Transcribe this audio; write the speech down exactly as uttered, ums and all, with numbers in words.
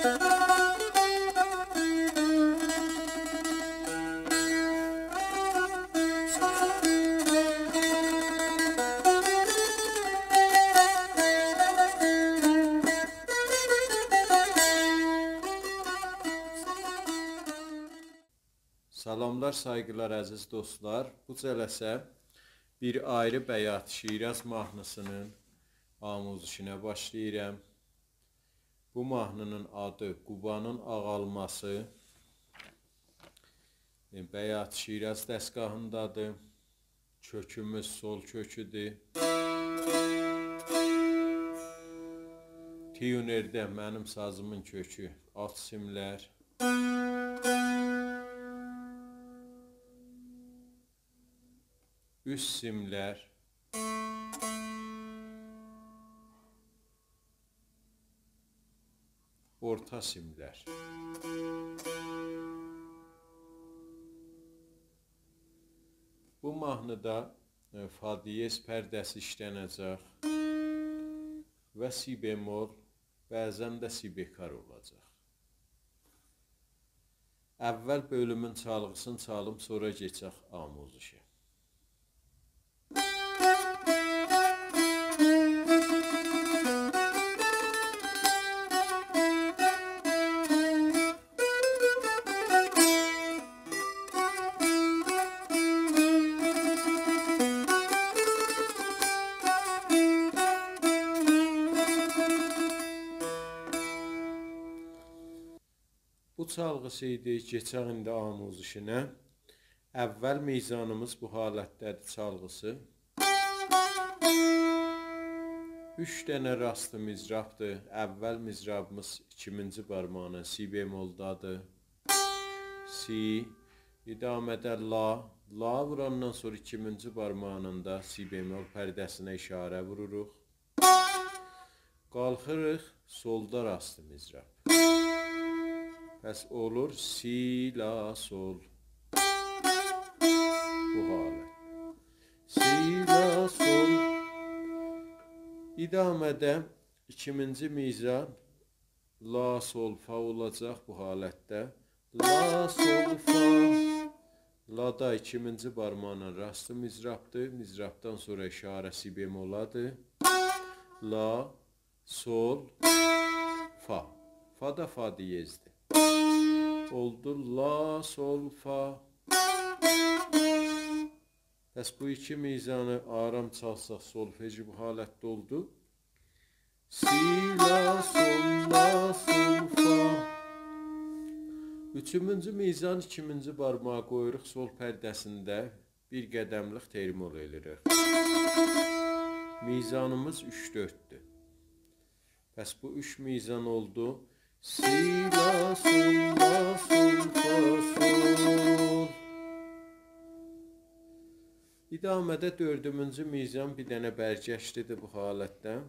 سلاملار، سایغیلار، عزیز دوستلار. بو جلسه بیر آیری بیات شیراز ماهنی‌سینین آموزشینه باشلاییرام. بو ماهنی‌نین آدی قوبانین آغالماسی. ائ، بیات شیراز دستگاهیندادیر. کؤکوموز سول کؤکودور. تیونرده منیم سازیمین کؤکو آلت سیملر. اوست سیملر. اورتا سیملر. بو ماهنی‌دا، ائ، فا دیز پرده‌سی ایشلنه‌جک و سی بمل، بعضاً ده سی بکار اولاجاق. اول بؤلومون چالغی‌سینی چالیم، سونرا کئچک آموزشه. بو چالغی‌سی ایدی، کئچک ایندی آموزشینه. اول میزانیمیز بو حالتده‌دیر چالغی‌سی. اوچ دنه راست مضرابدیر. اول مضرابیمیز ایکیمینجی بارماغینان سی بملدادیر. سی، ادامه‌ده لا. لا ووراندان سونرا ایکیمینجی بارماغینین دا سی بمل پرده‌سینه اشاره ووروروق. قالخیریق سولدا راست مضراب. پس اولور سی، لا، سول. بو حالت. سی، لا، سول. ادامه‌ده ایکیمینجی میزان لا، سول، فا اولاجاق بو حالتده. لا، سول، فا. لا دا ایکیمینجی بارماغینان راست مضرابدیر. مضرابدان سونرا اشاره سی بملدادیر. لا، سول، فا. فا دا فا دیزدیر. اولدو لا، سول، فا. پس بو ایکی میزانی آرام چالساق، سولفژی بو حالتده اولدو. سی، لا، سول، لا، سول، فا. اوچونجو میزان ایکیمینجی بارماغی قویوروق سول پرده‌سینده، بیر قدملیک ترمول ائله‌ییریک. میزانیمیز اوچ دؤرددور. پس بو اوچ میزان اولدو. سی، لا، سول، لا، سول، فا، سول. ادامه‌ده دؤردونجو میزان بیر دنه برگشتی‌دیر بو حالتده.